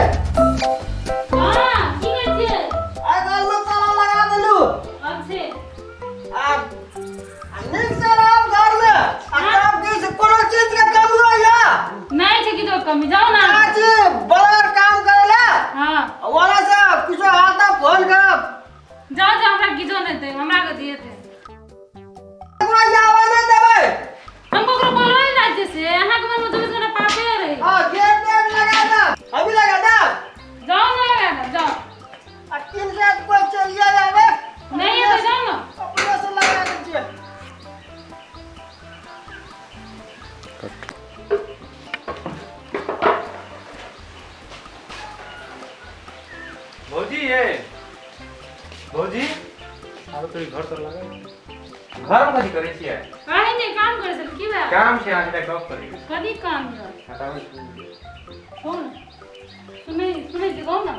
हाँ, की कहै छियै? आइ घरमे ताला लगा देलू अच्छे। आ आ नीक से रहब घरमे आ तब की से कोनो चीज के कमी होइया नहि छै किछो कमी, जाउ ने। चाची बड़ काम करेला हाँ। वाला से किछो हाथ फोन करब। जाउ जाउ, हमरा किछो नहि हेतै, हमरा कथी हेतै? ककरो आवे नहि देबै। हम ककरो बोलबै नहि जाइ छियै से, अहाँके मनमे 24 घंटा पापे रहै। हां, गेट तेट लगा दे, अभी लगा दे। जाउ ने लगा दे, जाउ। आ किन से कोई चलिए जावे नहि हेतै, जाउ ने। अपने से लगा दै छियै। भौजी ये भौजी आरो तोरी घर तर लागल घर में कथी करै छियै? काहे नहि काम करै छल की भए? काम छै अहाँके गप करै के। कथी काम यऽ? हटाबै। कहू ने, सुनै सुनै छी, कहू ने।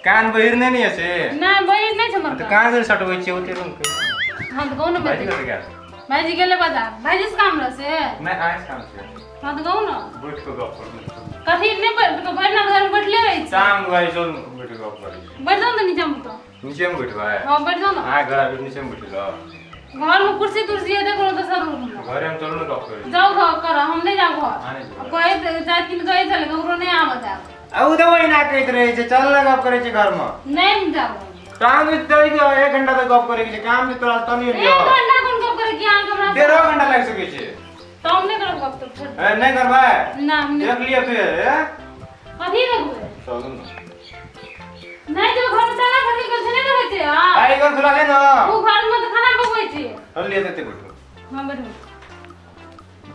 कान बहिर नहि ने से? नहि, बहिर नहि छै हमर। तऽ कान से सटबै छियै ओते रूम के। हाँ तऽ कहू ने। भाईजी कतऽ गेल? भाईजी गेलै बाजार। भाईजी से काम रहै से? नहि, अहाँके काम छै। हाँ तऽ कहू ने। बैठ कऽ गप करू। कथी नहि भरि ना घरमे बैठले रहै छी। शाम भाई चलू बैठ कऽ गप करै छी। बैठ जाउ ने नीचामे तऽ। नीचे में बैठबै? हाँ, बैठ जाउ ने। अहाँ घर आबि नीचे में बैठलो? घरमे कुर्सी तुर्सी हेतै कोनो दोसर रूम मे। घरे में चलू ने गप करै। जाउ घर कर, हम नहि जाउ घर। अहाँ नहि जेबै? कहैत जाइत किन कहै छलै ककरो नहि आबऽ देब। आ उ तऽ ओहिना कहैत रहै छै, चल ने गप करै छै घरमे। नहि जाउ। काम जे तोरा एक घंटा तक गप करै के छै, काम जे तोरा तनी एक घंटा कोन गप करै की अहाँके हमरा? 1.5 घंटा लागि सकै छै। तऽ हम नहि करब गप तऽ फेर। ए, नहि करबै? ना, हम नहि। देख लिअ फेर ए? कथी देखबै? चलू ने। नहि जेबै, घरमे ताला खसि गेल छै, नहि देखै छियै अहाँ? आइ घर खुला छै ने। ओ घरमे तऽ खाना पकबै छियै। चल लिअ तऽ बैठू। हाँ, बैठू।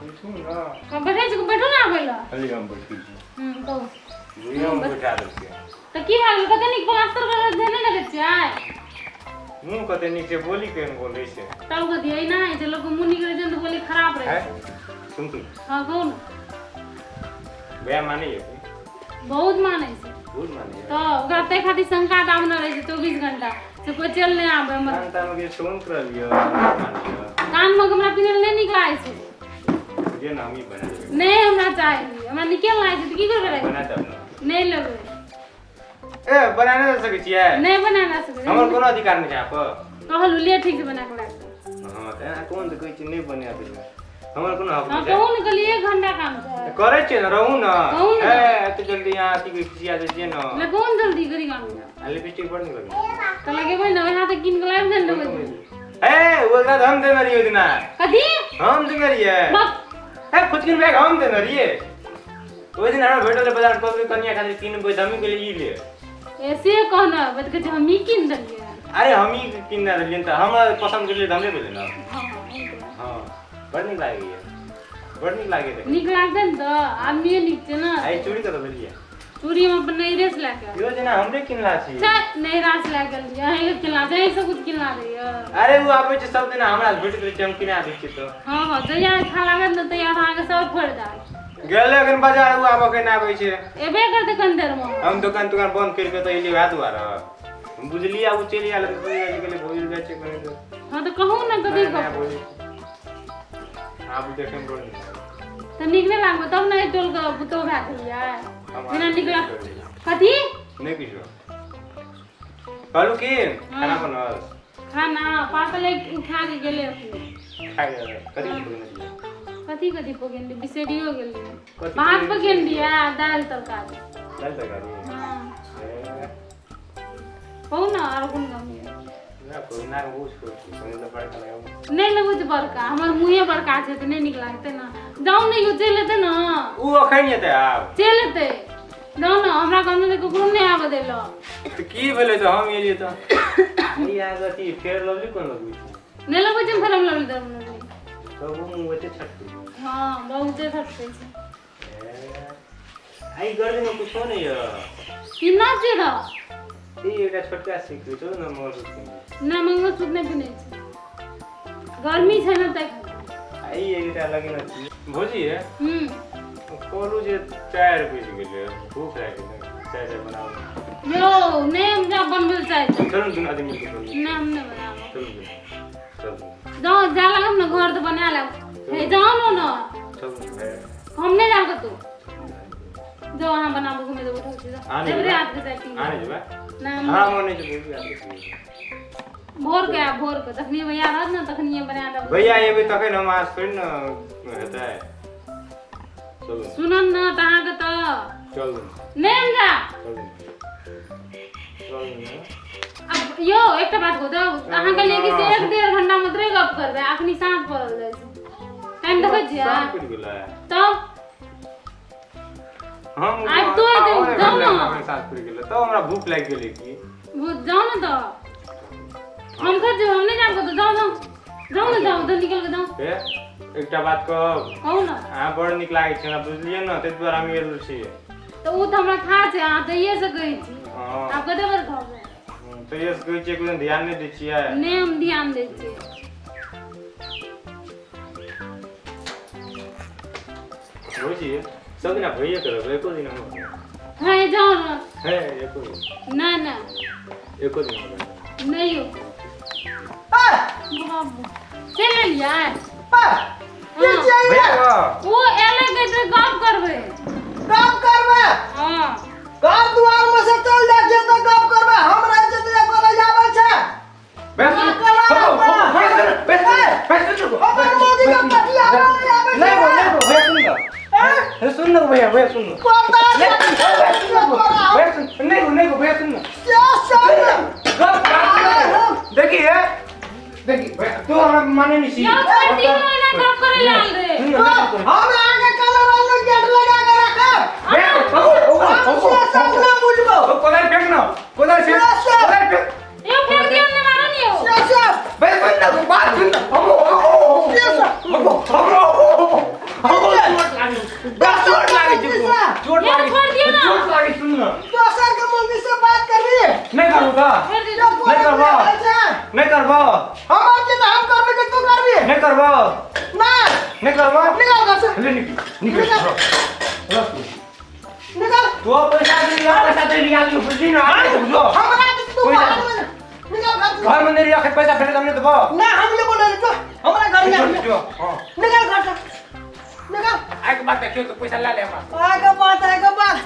बैठू ने। हाँ, बैठै छी, बैठू ने आबै लए। चलिए हम बैठू छी। कहू। भुइयाँ मे बैठा देलकै। तऽ की भए गेल? कते नीक प्लास्टर करल छै, नहि देखै छियै? मुँह कते नीक छै, बोली केहन बोलै छै। तब कथी एना होइ छै? लोकके मुँह नीक रहै छै ने तऽ बोली खराब रहै छै। सुन तू। हाँ, कहू ने। भैया मानै की? बहुत मानै छै। बहुत मानै? तऽ ओकरा ताहि खातिर शंका दाबने रहै छै 24 घंटा से कोइ चलि नहि आबै हमर। कान तान के सोन कर लियो, मानियो। कानमे हमरा पिन्हल नहि नीक लागै छै। जे ना हमही बना देबै। नहि, हमरा चाही, हमरा नीके लागै छै तऽ की करबै? बना देब ने। नहि लेबै। ए, बना नहि दऽ सकै छियै? नहि बना दऽ सकै। हमर कोनो अधिकार नहि छै अहाँ पर। कहलहुँ ले, ठीक छै, बना कऽ राखि। हँ तऽ अहाँ कोन तऽ कहै छियै नहि बना देबै, हमर कोनो हक हाँ नहि छै। कहू ने, कहलियै 1 घंटा काम छै। करै छियै ने, रहू ने। कहू ने। ए, एते जल्दी अहाँ अथी के खिसिया दै छियै ने। ले, कोन जल्दी करी काम यऽ? आ लिपस्टिक बड़ नीक लगै। तऽ लगेबै ने, वएह तऽ कीन कऽ लाबि देने रहबै। ए, ओ एकरा हम देने रहियै ओहि दिना। कथी? हम देने रहियै। बस। ए, फुचकिन बैग हम देने रहियै ओहि दिन, हमरा भेटल रहै बाजार, कहलकै कनिया खातिर किनबै तऽ हमही कहलियै ई ले। ऐसे कहना बत कहै छै हमही कीन देलियै। अरे, हमही किनने देलियै तऽ हमरा पसन्द केलियै तऽ हमरे भेलै ने। हाँ, ई तऽ बात। हँ, बड़ नीक लागैए, बड़ नीक लागैए। नीक लागतै ने तऽ आदमिए नीक छै ने। आइ चूड़ी कतऽ भेलियै? चूड़ी हम अपन नैहरे से लए कऽ। इहो जेना हमरे किनला छी। छै, नैहरा से लए कऽ एलियै, अहींके किनला छै, अहीं सब कुछ किनला दैए। अरे, ओ आबै छै सब दिना हमरा भेटैत रहै छै, हम किना दै छियै तऽ। हँ हँ, जहिया अच्छा लागत ने तहिया अहाँके सब फोड़ि देत। गेलै एखन बाजार, ओ आबऽ केना आबै छै? एबे करतै कनि देरमे। हम दोकान तोकान बंद करि कऽ तऽ एलियै वएह दुआरे, हम बुझलियै आब ओ चलि आयल तऽ गेलै भोज जाइ छै कनि देर। हँ तऽ कहू ने, कथी नया नया गप? भोज आब देखैमे बड़ नीक लागै। तऽ नीक नहि लागबै तब ने एहि टोलके पुतोह भए गेलियै। हम बिना नीक लाग नहि कथी? किछो कहलू की, खाना बनल? खाना पातले खा के गेलै अखने। खा गेलै? कथी पकड़ने छियै? कथी कथी पकेने बिसरियो गेलियै। कथी? भात पकेने रहियै आ दालि तरकारी। दालि तरकारी? हँ। ए, कहू ने, आर कोन गम यऽ? ना कोई ना बहुत छोट छै, कनि तऽ बड़का लगाबू। नहि लेबै तऽ बड़का, हमर मुँहे बड़का छै तऽ नहि नीक लागतै ने। जाउ ने यौ, चलि एतै ने। उ अखन एतै आब? चलि एतै, जाउ ने। हमरा गाममे तऽ ककरो नहि आबऽ देलक। तऽ की भेलै तऽ हम एलियै तऽ ई अहाँके अथी फेर लवली कोन लगबै छै? नहि लगबै छै फेर हम लवली दर लवली। तब ओ मुँह एते छटकै? हँ, बहुते थकते छै। ए, आई गर्मीमे कुछो नहि यऽ। केना छै रह? ई एकटा छोटका सीख चलू ने मंगलसूत्र किनबै। नहि, मंगलसूत्र नहि पिन्है छै, गर्मी छै ने तै। आ ई एकटा लगेने छी भौजी। कहलहुँ जे 4 बजि गेलै, भूख लागि गेलै, चाय चाय बनाउ। यौ, नहि, हम जा बनबै लए चाहै छी। चलू ने दुनू आदमी मिलके चलू। नहि, हम नहि बनाबो। चलू चलू। जाउ, जा लागब ने घर तऽ बना लेब। हे, जाउ ने। ने चलू हे। हम नहि जायब कतहु, जाउ अहाँ बनाबू, घुमे देबो उठल छी। अहाँ नहि देबरे जेबै? हाथ के चाय पी। अहाँ नहि जेबै? ना। हमरा मन नहि छै भौजी हाथ के पीबै। भोर के आयब, भोर के जखनी भैया रहत ने तखनिये बना देब। भैया एबै तखन हम आज थोड़ी ने हेतै। चलू। सुनन ने तऽ अहाँके तऽ चलू। नहि हम जा। चलू चलू ने। अब यौ एकटा बात कहू तऽ अहाँके लिए कि से एक डेढ़ घंटा मात्रे गप करबै, अखनी साँझ पड़ल जाइ छै, टाइम देखै छियै? साँझ पड़ि गेलै। तब हम आब तो आब जाउ ने। साँझ पड़ि गेलै तब हमरा भूख लागि गेलै की। जाउ ने तऽ हम खा जेबै, हम नहि जायब कतौ। जाउ जाउ जाउ ने, जाउ उधर निकल के जाउ। हे, एकटा बात कहब? कहू ने। अहाँ बड़ नीक लागै छै हमरा, बुझलियै ने? ताहि दुआरे हम गेल छियै। तऽ ओ तऽ हमरा था छै, अहाँ तैये से कहै छी। हँ। आब कते बेर कहबै? तैये से कहै छियै, कोनो ध्यान नहि दै छियै। नहि, हम ध्यान दै छियै। भौजी, सब दिना भैये करब, एको दिन हम हँ, जाउ ने। हे, एको दिन। ना ना। एको दिन हम नहि यौ। बाबू चलि एलियै? की छियै? भैया। ओ एलै के तऽ गप करबै। गप करबै? हँ। घर दुआर में से चल जाइ छियै तऽ गप करबै। हम रहै छियै तऽ एको नहि आबै छै। हमर मोदी के पटिया नहीं आबै छै। नहीं नहीं भैया, सुन ना, सुन ना भैया, भैया सुन ना। पर्दा। भैया सुन, नहीं नहीं भैया, सुन ना। देखिए देखिए भैया, तू हमरा माने नहीं छी। यौ छोड़ि दियौ, एना गप करै लए आयल रे। सुन ना, हम अहाँके कलर वाला गेट लगा के राखब। भैया, हम से सब ना बुझबो। कोदार फेंक ना, कोदार फेंक, कोदार फेंक। यौ फेंक दियौ ने, मारो ने यौ। से सब। भैया सुन ना, बात सुन ना। हमको हमको हमको हमको चोट लागी, चोट लागी, चोट यौ लागी। छोड़ि दियौ ना। चोट लागी, सुन ना। दोसर के मम्मी से बात करबी? नहीं करूँगा। छोड़ि दियौ। नहीं करबो। नहीं करबो। हमर के तऽ हम करबे कि तू करबी? नहीं करबो। ना। नहीं करबो। निकल घर से। ले, निकल निकल निकल। तो पैसा दे, पैसा दे, निकाल बुझली ना? बुझो। हमरा के तू बाहर में निकल घर से। घर में नहीं रखे, पैसा फेर हमने देबो। ना, हम लोग नहीं तो हमरा घर में जो हां। निकल घर से, निकल। आके बात देखियो तो पैसा ला ले हमरा। आगे बात, आगे बात।